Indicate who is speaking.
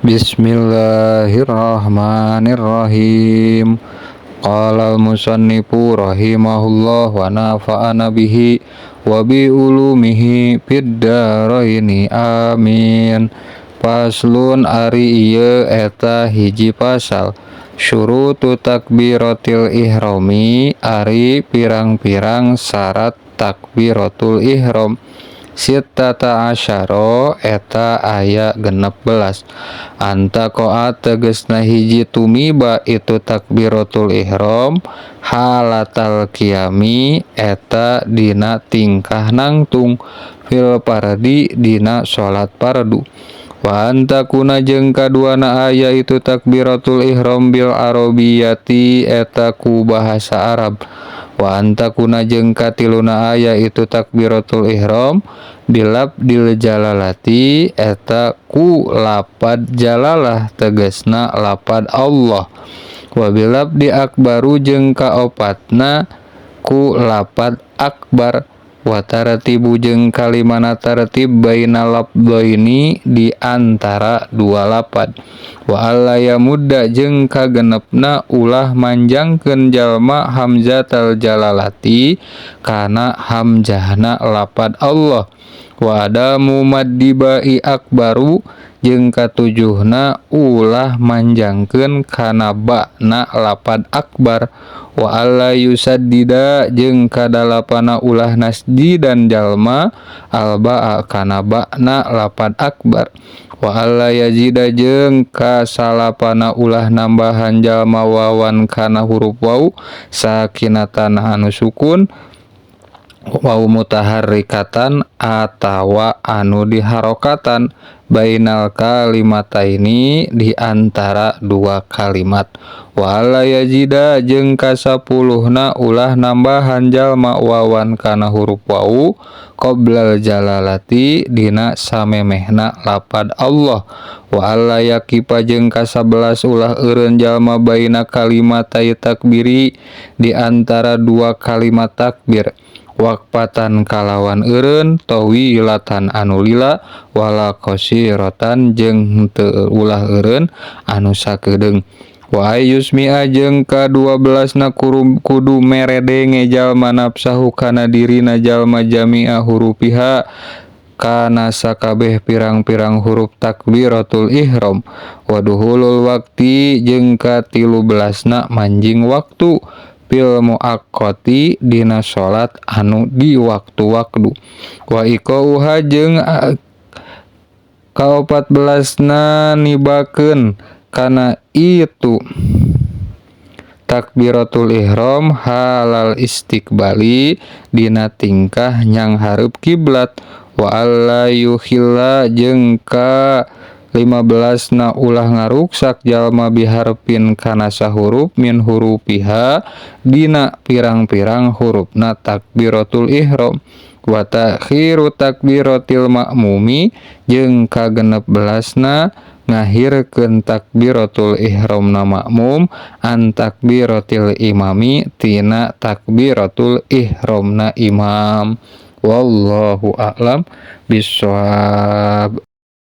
Speaker 1: Bismillahirrahmanirrahim. Qala al-musannifu rahimahullah wa nafa'ana bihi wa bi ulumihi fid dharaini, amin. Faslun, ari ieu eta hiji pasal. Syurutu takbiratil ihrami, ari pirang-pirang syarat takbiratul ihram, sittata asyara, eta aya 16. An taqo'a, tegesna hiji tumiba itu takbiratul ihram, halatal qiyami, eta dina tingkah nangtung, fil fardi, dina salat fardu. Wa an takuna, jeung kaduana aya itu takbiratul ihram, bil arabiyati, eta ku bahasa Arab. Wa an takuna, jeung katiluna aya itu takbiratul ihram, bilafdzil jalalati, eta ku lapad jalalah, tegesna lapad Allah. Wa bilafdzi akbaru, jeung kaopatna ku lapad akbar. Wa tartibu, jeung kalimana tartib, baina lafdzaini, di antara dua lapad. Wa alla yamudda, jeung kagenepna ulah manjangkeun jalma, hamzatal jalalati, kana hamzahna lapad Allah. Wa adamu maddi ba'i akbaru, jeung katujuhna ulah manjangkeun kana ba'na lapad akbar. Wa alla yusaddida, jeung kadalapana ulah nasdidan jalma, al ba'a, kana ba'na lapad akbar. Wa alla yazida, jeung kasalapana ulah nambahan jalma, wawan, kana huruf waw, sakinatan, anu sukun, waw mutaharrikatan, atawa anu diharokatan, bainal kalimataini, di antara dua kalimat. Wa alla yazida, jeung kasapuluhna ulah nambahan jalma, wawan, kana huruf waw, qoblal jalalati, dina samemehna lapad Allah. Wa alla yaqifa, jeung kasabelas ulah eureun jalma, baina kalimatai takbiri, di antara dua kalimat takbir, waqfatan, kalawan eureun, thowilatan, anu lila, wala qashiratan, jeung henteu ulah eureun anu sakedeung. Wa ayyusmi'a, jeung ka-12na kudu mere denge jalma, nafsahu, kana dirina jalma, jami'a hurufiha, kana sakabeh pirang-pirang huruf takbiratul ihram. Wa dukhulul waqti, jeung ka-13na manjing waktu, fil muaqqati, dina salat anu di waktu-waktu. Wa iqa'uha, jeung ka-14na nibakeun kana itu takbiratul ihram, halal istiqbali, dina tingkah nyanghareup kiblat. Wa alla yukhilla, jeung ka 15 na ulah ngaruksak jalma, biharfin, kana sahurup, min hurufiha, dina pirang-pirang hurufna takbiratul ihram. Wa ta'khiru takbiratil ma'mumi, jeung ka-16na ngahirkeun takbiratul ihramna makmum, an takbiratil imami, tina takbiratul ihramna imam. Wallahu a'lam bissawab.